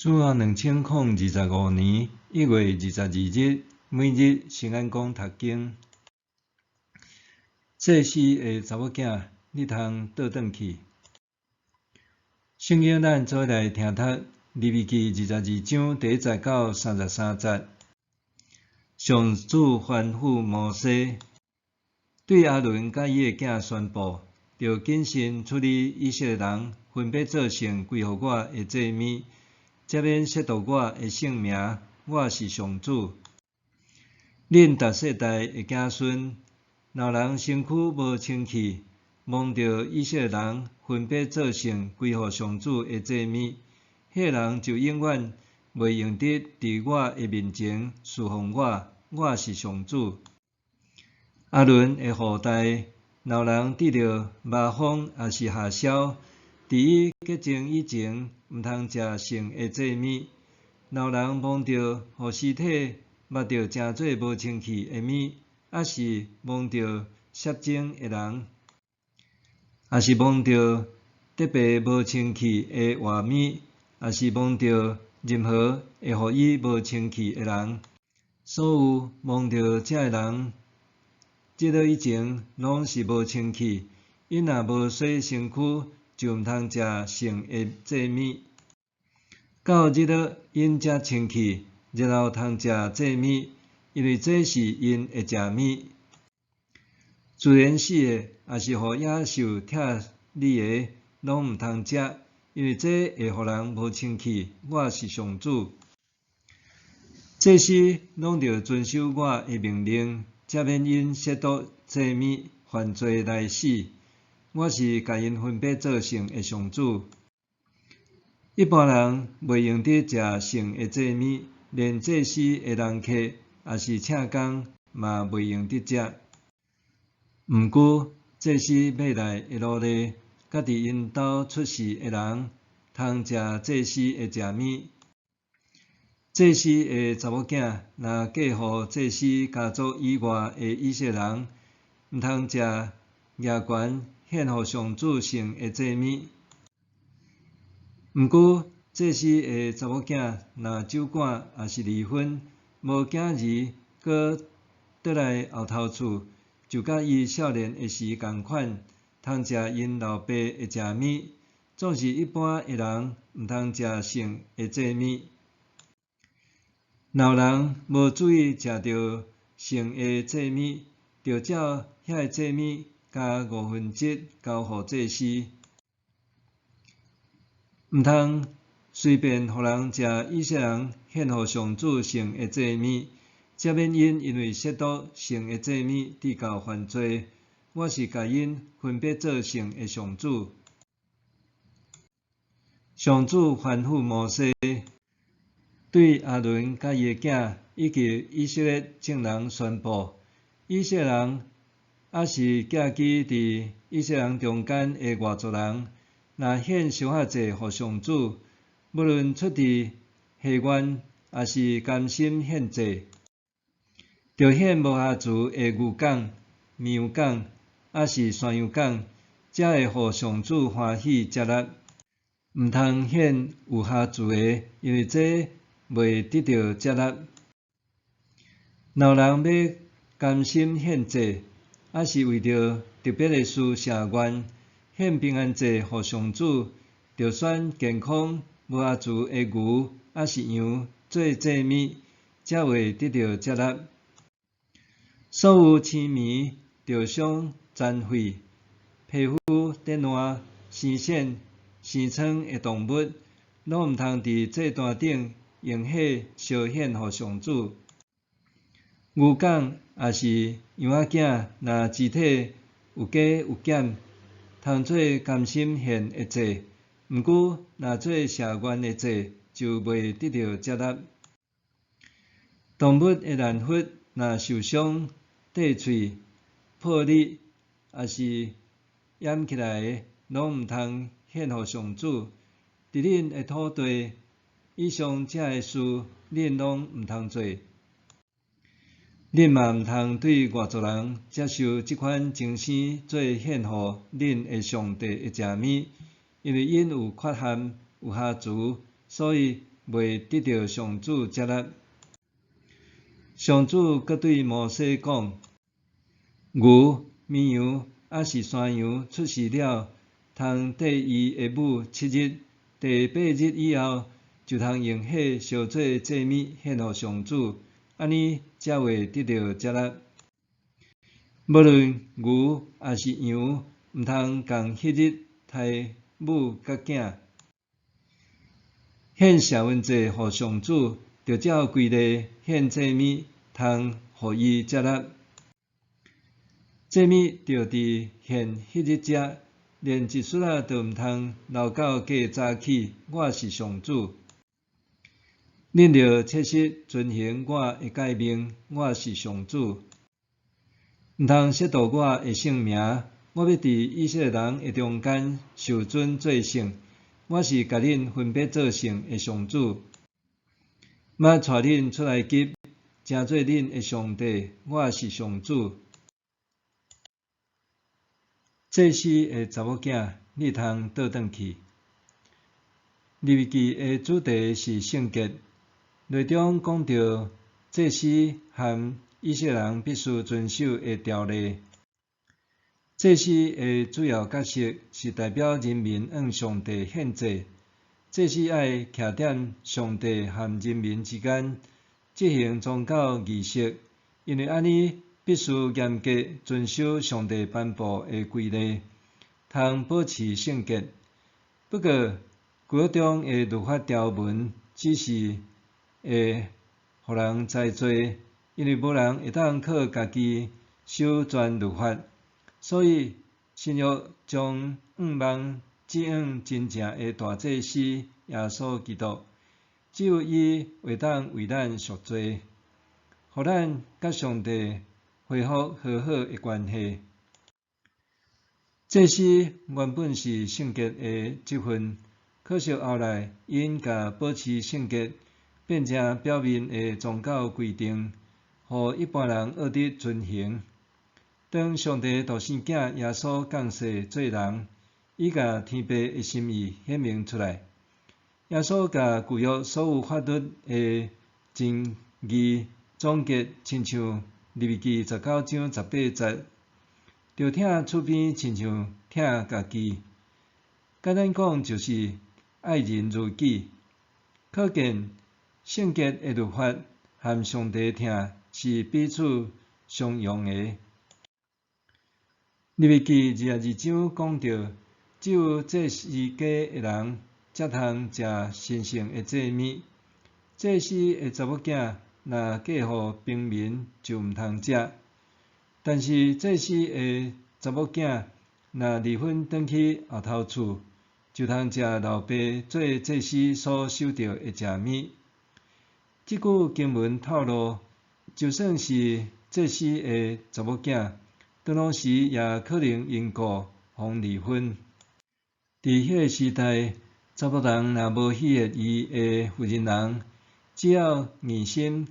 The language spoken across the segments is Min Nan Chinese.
主後2025年1月22日，每日聖安講讀經。祭司的查某囝，你通倒轉去。聖經咱做伙來聽讀利未記22章第一節到33節。上主吩咐摩西，對亞倫佮伊的囝宣布，著謹慎處理以色列人分別做聖歸予我的祭物，才免褻瀆我的聖名。我是上主。恁逐世代的子孫，若人身軀無清氣，摸著以色列人分別做聖歸予上主的祭物，彼個人就永遠袂用得佇我的面前事奉我。我是上主。亞倫的後代，若人得著麻風抑是痂痟，佇伊潔淨以前，毋通食聖的祭物。若人摸著予屍體捌著成做無清氣的物，抑是摸著疥疹的人，抑是摸著得病無清氣的活物，抑是摸著任何會予伊無清氣的人，所有摸著這的人，日落以前攏是無清氣。𪜶若無洗身軀，就毋通食聖的祭物。到日落，𪜶才清氣，然後通食祭物，因為這是𪜶的食物。自然死的，抑是予野獸拆膩的，攏毋通食，因為這會予人無清氣。我是上主。祭司攏著遵守我的命令，才免因褻瀆祭物犯罪來死。我是共𪜶分別做聖的上主。一般人袂用得食聖的祭物，連祭司的人客，抑是請工嘛袂用得食。毋過，祭司欲來的奴隸，佮佇𪜶兜出世的人，通食祭司的食物。祭司的查某囝，若嫁予祭司家族以外的以色列人，毋通食額懸獻予上主聖的祭物。毋過，祭司的查某囝若酒糞，抑是離婚，無囝兒，閣轉來後頭厝，就佮伊少年的時仝款，通食𪜶老爸的食物。總是一般的人，毋通食聖的祭物。若有人無注意食著聖的祭物，著照遐个祭物加五分之一交予祭司。毋通隨便予人食以色列人獻予上主聖的祭物，才免𪜶因為褻瀆聖的祭物，致到犯罪。我是共𪜶分別做聖的上主。上主吩咐摩西，對亞倫佮伊的囝以及以色列眾人宣布：以色列人，抑是寄居佇以色列人中間的外族人，若獻燒火祭予上主，無論出自誓願，抑是甘心獻祭，著獻無瑕疵的牛犅、綿羊犅，抑是山羊犅，才會予上主歡喜接納。毋通獻有瑕疵的，因為這袂得著接納。若有人欲甘心獻祭，抑是為著特別的事謝願，獻平安祭予上主，著選健康無瑕疵的牛抑是羊做祭物，才會得著接納。所有青糜、著傷、殘廢、皮膚展爛、生癬、生瘡的動物，攏毋通佇祭壇頂用火燒獻予上主。牛犅抑是羊仔囝，若肢體有加有減，通做甘心獻的祭；毋過，若做謝願的祭，就袂得著接納。動物的難忽若受傷、綴喙、破裂，抑是掩起來的，攏毋通獻予上主。佇恁的土地，以上這个事，恁攏毋通做。恁嘛毋通對外族人接受這款精生做獻予恁的上帝的食物，因為𪜶有缺陷、有瑕疵，所以袂得著上主接納。上主閣對摩西講：牛、綿羊抑是山羊出世了，通綴伊的母7日，第八日以後，就通用火燒做祭物獻予上主，按呢才會得著接納。無論牛抑是羊，毋通仝彼日刣母佮囝。獻謝恩祭予上主，著照規例獻祭物，通予伊接納。祭物著佇獻彼日食，連一絲仔都毋通留到過早起。我是上主。恁著切實遵行我的誡命，我是上主。毋通褻瀆我的聖名，我欲佇以色列人的中間受尊做聖。我是共恁分別做聖的上主。捌帶恁出埃及，成做恁的上帝，我是上主。祭司的查某囝，你通倒轉去。利未記的主題是聖潔，內中講著祭司和以色列人必須遵守的條例。祭司的主要角色是代表人民向上帝獻祭。祭司愛徛佇上帝和人民之間執行宗教儀式，因為按呢必須嚴格遵守上帝頒布的規例，通保持聖潔。不過，舊約中的律法條文只是會予人知罪，因為無人會當靠家己守全律法，所以新約將向望指向真正的大祭司耶穌基督，只有伊會當為咱贖罪，予咱佮上帝恢復和好的關係。祭司原本是聖潔的職分，可惜後來𪜶共保持聖潔變成表面的宗教規定，予一般人學得遵行。當上帝獨生囝耶穌降世做人，伊共天父的心意顯明出來。耶穌共舊約所有法律的真義總結，親像利未記19章18節，著疼厝邊親像疼家己。簡單講就是愛人如己。可見聖潔的律法和上帝疼是彼此相容的。利未記22章講著，只有祭司家的人才通食神聖的祭物。祭司的查某囝若嫁予平民就毋通食。但是祭司的查某囝若離婚轉去後頭厝，就通食老爸做祭司所守著的食物。這句經文透露，就算是祭司的查某囝，當時也可能因故予離婚。佇彼个時代，查埔人若無喜悅伊的婦人人，只要硬心，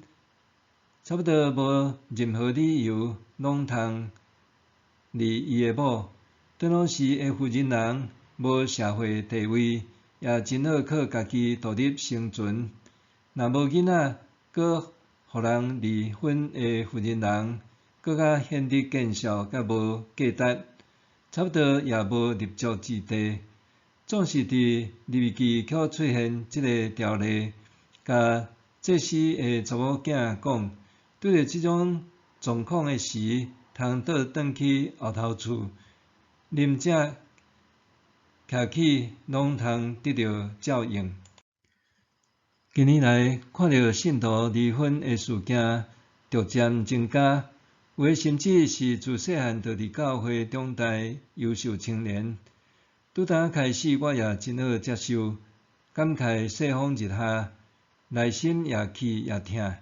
差不多無任何理由，攏通離伊的某。當時的婦人人無社會地位，也真好靠家己獨立生存。若無囡仔，閣予人離婚的婦人人，閣較顯得見笑佮無價值，差不多也無立足之地。總是佇利未記卻出現這个條例，共祭司的查某囝講，拄著這種狀況的時，通倒轉去後頭厝，啉食徛起，攏通得著照應。近年來，看著信徒離婚的事件逐漸增加，有的甚至是自細漢就佇教會長大優秀青年。拄當開始，我也真好接受，感慨世風日下，內心也氣也疼。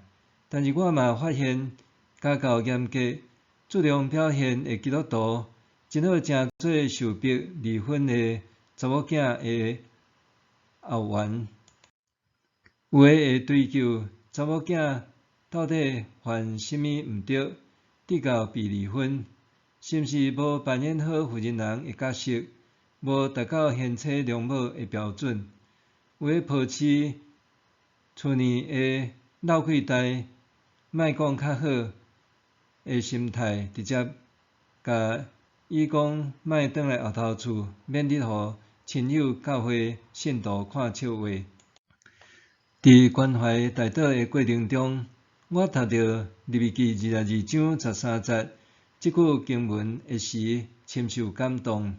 但是我嘛發現，家教嚴格、注重表現的基督徒，真好成做受逼離婚的查某囝的後援。有的會追究查某囝到底犯啥物毋對，直到被離婚，是毋是無扮演好婦人人的角色，無達到賢妻良母的標準？有的抱持厝內的落氣代，莫講較好的心態，直接共伊講莫轉來後頭厝，免得予親友教會信徒看笑話。佇關懷代禱的過程中，我讀著利未記22章13節這句經文的時，深受感動，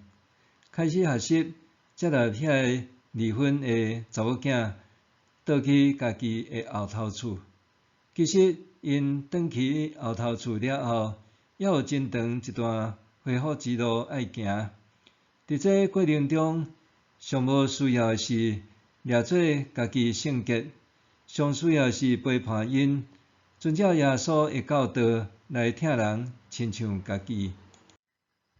開始學習接納遐个離婚的查某囝倒去家己的後頭厝。其實，𪜶轉去後頭厝了後，猶有真長一段恢復之路愛行。佇這過程中，上無需要的是掠做家己聖潔，上需要的是陪伴𪜶，遵照耶穌的教導來疼人，親像家己。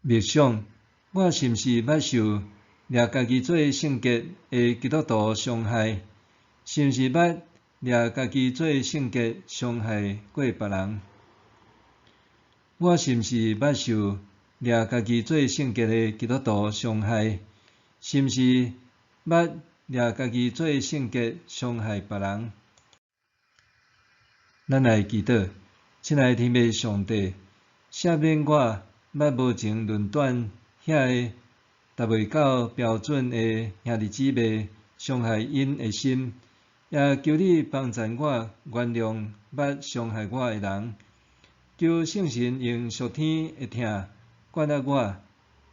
默想，我是毋是捌受掠家己做聖潔的基督徒傷害？是毋是捌掠家己做聖潔傷害過別人？我是毋是捌受掠家己做聖潔的基督徒傷害？是毋是捌掠家己做聖潔傷害別人？咱來祈禱，親愛的天父上帝，赦免我捌無情論斷遐個達袂到標準的兄弟姊妹，傷害𪜶的心，也求你幫贊我原諒捌傷害我的人。求聖神用屬天的疼管轄我，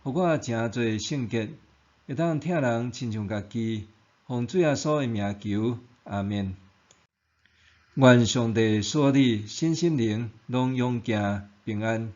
予我成做聖潔，會當疼人親像家己。奉主耶穌的名求，阿們。願上帝賜予你身心靈攏勇健平安。